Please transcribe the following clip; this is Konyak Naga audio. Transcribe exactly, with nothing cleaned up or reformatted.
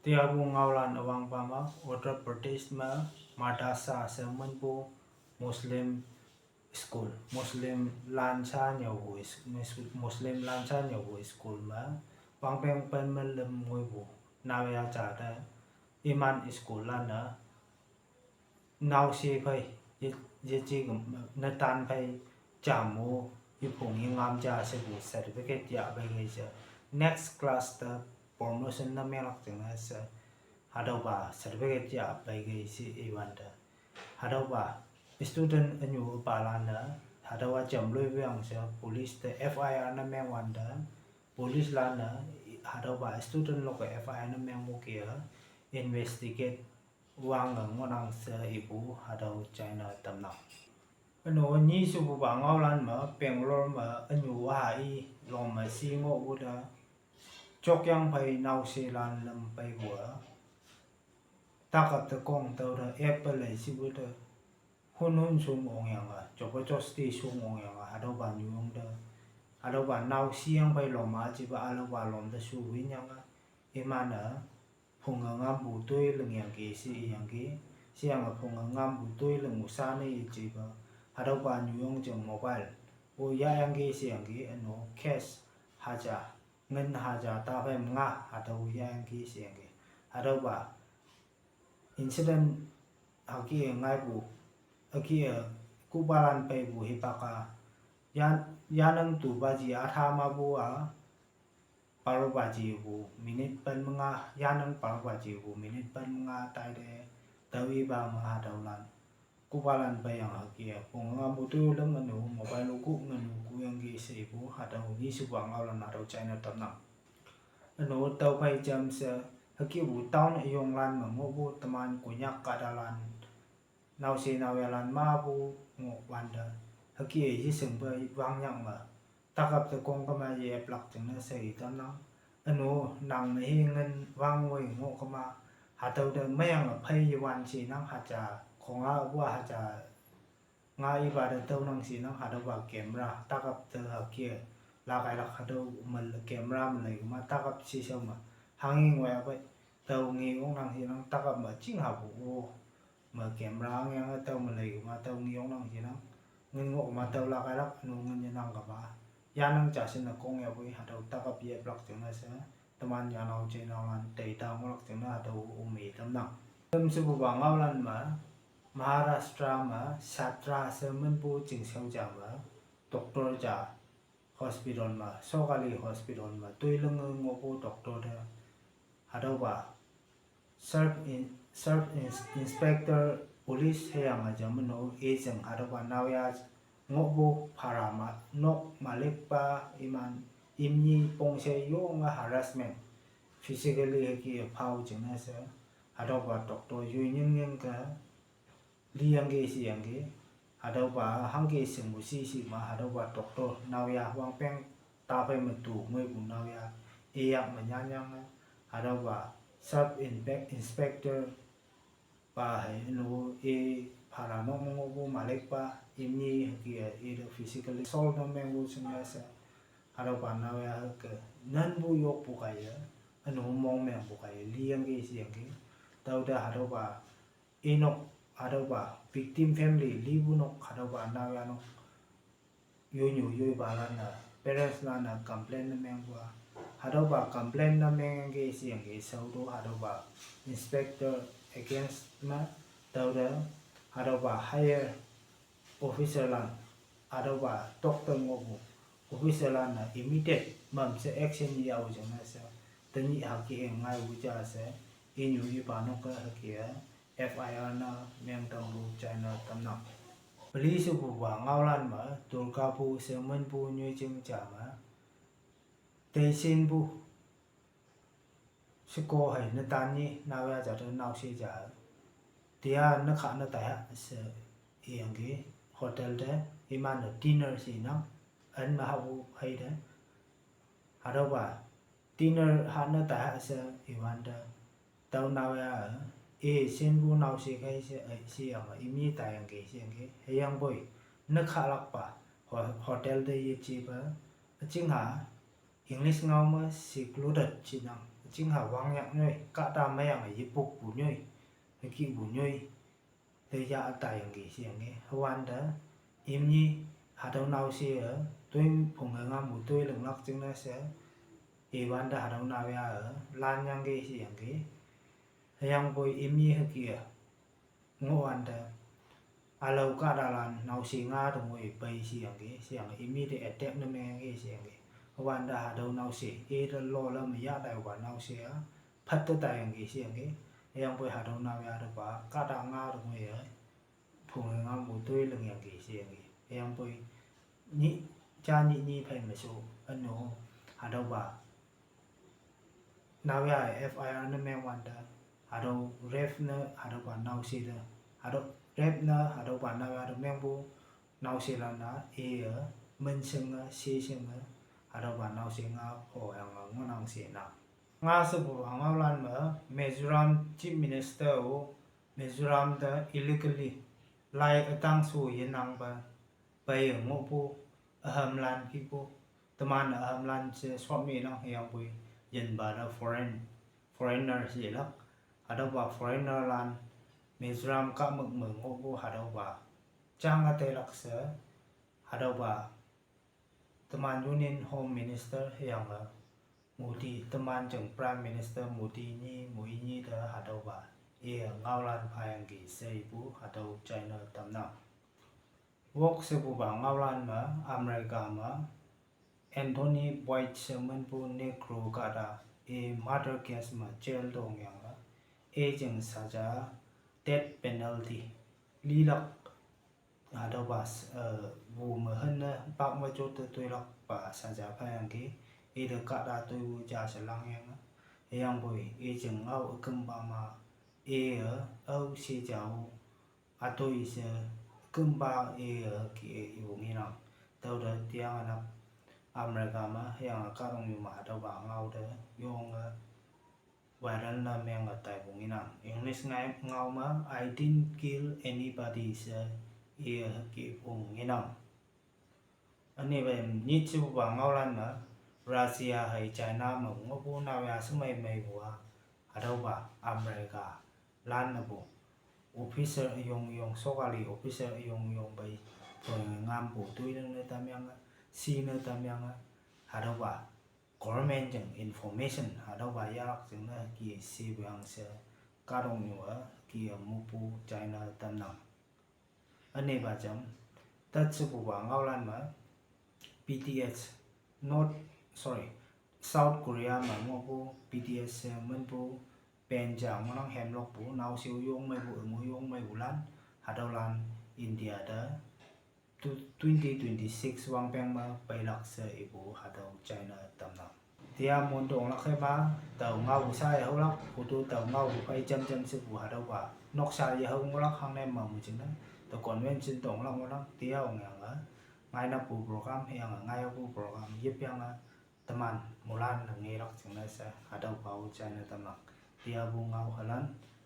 Tiapu ngaolan üwangpa me Uttar Pradesh me madrasa she minpu Muslim school, Muslim lan sha nyüpu is-, Muslim lan sha nyüpu school me wangpeng pen me lüm ngoipu naoya ja te iman school lan-e naoshe phei, ye, yeje küm, netan phei, jamu, yephong yengam ja shepu certificate yah pei kei she. Next class te promotion ne menglak jingne she. Hatüopa certificate yah pei kei she iwante. Hatüopa student ünyu palan-e, hatüowa jamloi weang she police te F I R ne mengwante, police lan-e, hatüopa student lokke F I R ne mengpu ke-a, investigate wange ngohnang she ipu hatüo china tamnang. Üno nyi shepupa ngaolan me Bangalore me ünyu ha i lom me shi ngohpu te, jokyang phei naoshelan lüm peipu-a, takap te kong tüo te apple lei shipu te, hun hun shung ongyange, jopo josti shung ongyange, hatüopa nyuyong te, hatüopa naoshiyang phei lom-a jipa ülaopa lom te shu winyange, iman-e, phunge ngampu toi lingyangki she iyangki, sheyange phunge ngampu toi lingu sha ne yejepa, hatüopa nyuyong jing mobile-o yahyangki sheyangki, üno cash haja, ngin haja taphei nga hatüo yahyangki sheyangki. Hatüopa incident hüke ngaipu, hüke kuhpalan peipu hipak-a, ya, yanang tupa ji atha mapu-a, paropa jipu minute pen me nga, yanang paropa jipu minute pen me nga taite, tüo ipa me hatüolan kuhpalan peiyange hüke-a phunge ngampu toi lüm üno mobile-o kuh ngin-o kuhyangki she ipu hatüo nyi shepupa ngaolan hatüo china tamnang. Üno tüophei jamshe, hükepu town üyonglan me ngohpu teman Konyak kahtalan, naoshe naoyalan mapu ngohwante, hüke-e yeshingpe wangnyak me, takap te kong kema ye-aplak jingne she itamnang. Üno nang me hi ngin wangwoi ngoh kema, hatüo te meyange phei yewan shinang haja, khonga pu-a haja nga ipa te tüonang shinang hatüopa camera, takap te hüke, lakailak hatüo me camera me lei kema takap shishao me, hanghi ngoiya pei, tüo nge ongnang shinang takap me chinghapu-o, me camera angyange tüo me lei kema tüo nge ongnang shinang, ngin ngoh kema tüo lakailak üno ngin yenang kema, yanang ja shinne kongyapoi hatüo takap ye-aplak jingne she, teman yanao jeinaolan teita ngohlak jingne hatüo üme tamnang. Lüm shepupa ngaolan me, Maharashtra me, Chhatra she minpu chingshao ja me, doctor ja, hospital me, sarkari hospital me toi linge ngohpu doctor te, hatüopa sub in-, sub ins-, inspector police hüyange jam no, ijing hatüopa naoya ngohpu para me, nok malikpa iman imni pongshe yonge harassment, physically hüke phao jingne she, hatüopa doctor yoi nyingnying ke, liyangki sheyangki, hatüopa hangke shingpu shi shi me, hatüopa doctor naoya wangpeng taphei me tu ngoipu naoya, iyak me nyanyange, hatüopa sub inspec-, inspector pa hei, üno i para nok me ngohpu malikpa, imni hüke-a, ite physically assault ne mengpu shingne she, hatüopa naoya hüke, nanpu yokpu kaiye, üno mongmengpu kaiye, liyangki sheyangki, tüote hatüopa, inok, hatüopa, victim family, lipu nok, hatüopa naoya nok, yoinyu yoipalan-e, parents lan-e complain ne mengpu-a, hatüopa complain ne mengyangki sheyangki, shaoto hatüopa, inspector against me, tüote, hatüopa higher officer lan, hatüopa doctor ngohpu officer lan-e immediate mamshe action yao jingne she, tenyih hüke-e ngaipu ja she, inyu ipa nok-e hüke-e F I R ne mengtampu china tamnang. Peli shepupa ngaolan me, Durgapur she minpu nyoijing ja me, teisinpu sheko hei netan nyi naoya ja te naoshe ja, tia nekha ne taiha she iyangki, hotel te, iman-e dinner shinang, ün me hahpu hei te, hatüopa dinner hane taiha she iwante, tüo naoya, i shinpu naoshe khei she, eh, sheyange imni taiyangki sheyangki, hüyangpoi, nekhalakpa, ho-, hotel te yejepa, üjingha, English ngao me secluded shinang, Chingha wangyak nyoi, kahta mayange yepok pu nyoi, hükih pu nyoi, te ya atai yangki sheyangki. Hüwante, imnyi, hatüo naoshe-e, toi phunge ngampu toi linglak jingne she, iwante hatüo naoya-e, lan yangki sheyangki. Hüyangpoi imnyi hüke-e, ngohwante, ülao kahtalan naoshe nga tongoi pei sheyangki, sheyange imnyi te attack ne mengyangki sheyangki. Hüwante hatüo naoshe, ite lola me ya taipa naoshe-a, phat te taiyangki sheyangki. Hüyangpoi hatüo naoya tepa, kahta nga tongoi-e, phunge ngampu toi lingyangki sheyangki. Hüyangpoi, nyih, ja nyih nyi phei me sho, üno, hatüopa naoya F I R ne mengwante, hatüo rape ne hatüopa naoshe te, hatüo rape ne hatüopa naoya te mengpu, naoshelan-a, iye, minshenge, sheshenge, hatüopa naoshe nga phoyange ngohnang shenang. Nga shepupa ngaolan me, Mizoram Chief Minister-o, Mizoram te illegally, lai ütang sho yenangpe, peiye ngohpu, ühamlan kihpu, teman ühamlan she shot me nang hüyangpoi, yinpa te foreign, foreigner she lak, hatüopa foreigner lan, Mizoram kahmük me ngohpu hatüopa, jange teilak she, hatüopa, teman Union Home Minister hüyange, Modi, teman jing Prime Minister Modi nyi, moinyi te hatüopa, iye ngaolan phayangki she ipu hatüo china tamnang. Wok shepupa ngaolan me, America me, Anthony Boyd she minpu Negro kahta, i murder case me jail tongyange, i jing saja death penalty, lilak, hatüopa, eh, wu me henne, pak me jote toilakpa saja phayangki, ite kahta toipu ja she langyange, hüyangpoi, i jing ngao ükümpa ma, iye, ao she jao, atoi she, kümpa iye ke ipu ngenang. Tüote tiange nap America me, hüyange kahtoknyu me hatüopa ngao te, yonge, viral ne menge taipu ngenang. English ngai ngao me, I didn't kill anybody she, iye ke ipu ngenang. Ünepe nyit shepupa ngaolan me, Russia hei China me ngohpu naoya shemei meipu-a, hatüopa America lan nepu officer üyong üyong, sokali officer üyong üyong pei, phunge ngampu toi lingne tamyange, shine tamyange, hatüopa government jing information hatüopa yahlak jingne ki shepu yang she, kahtoknyu-e ki mupu china tamnang. Ünepa jam, tat shepupa ngaolan me, B T S, North, sorry, South Korea me ngohpu B T S she minpu, pen ja ngohnang hemlokpu, naoshe-o yong meipu, üngu yong meipulan, hatüolan India te, twenty twenty-six wangpeng me peilak she ipu hatüo china tamnang. Tia mon tonglak hema, tao ngaopu sa yehaolak, photo tao ngaopu phei jamjam shepu hatüopa, noksa yehao ngohlak hangne mamu jingne, te convention tonglak ngohnang, tia ongyange, ngainappu program, hüyange ngaiyapu program, yepyange, teman, mulan ne ngelak jingne she, hatüopa-o china tamlak, tiapu ngao halan,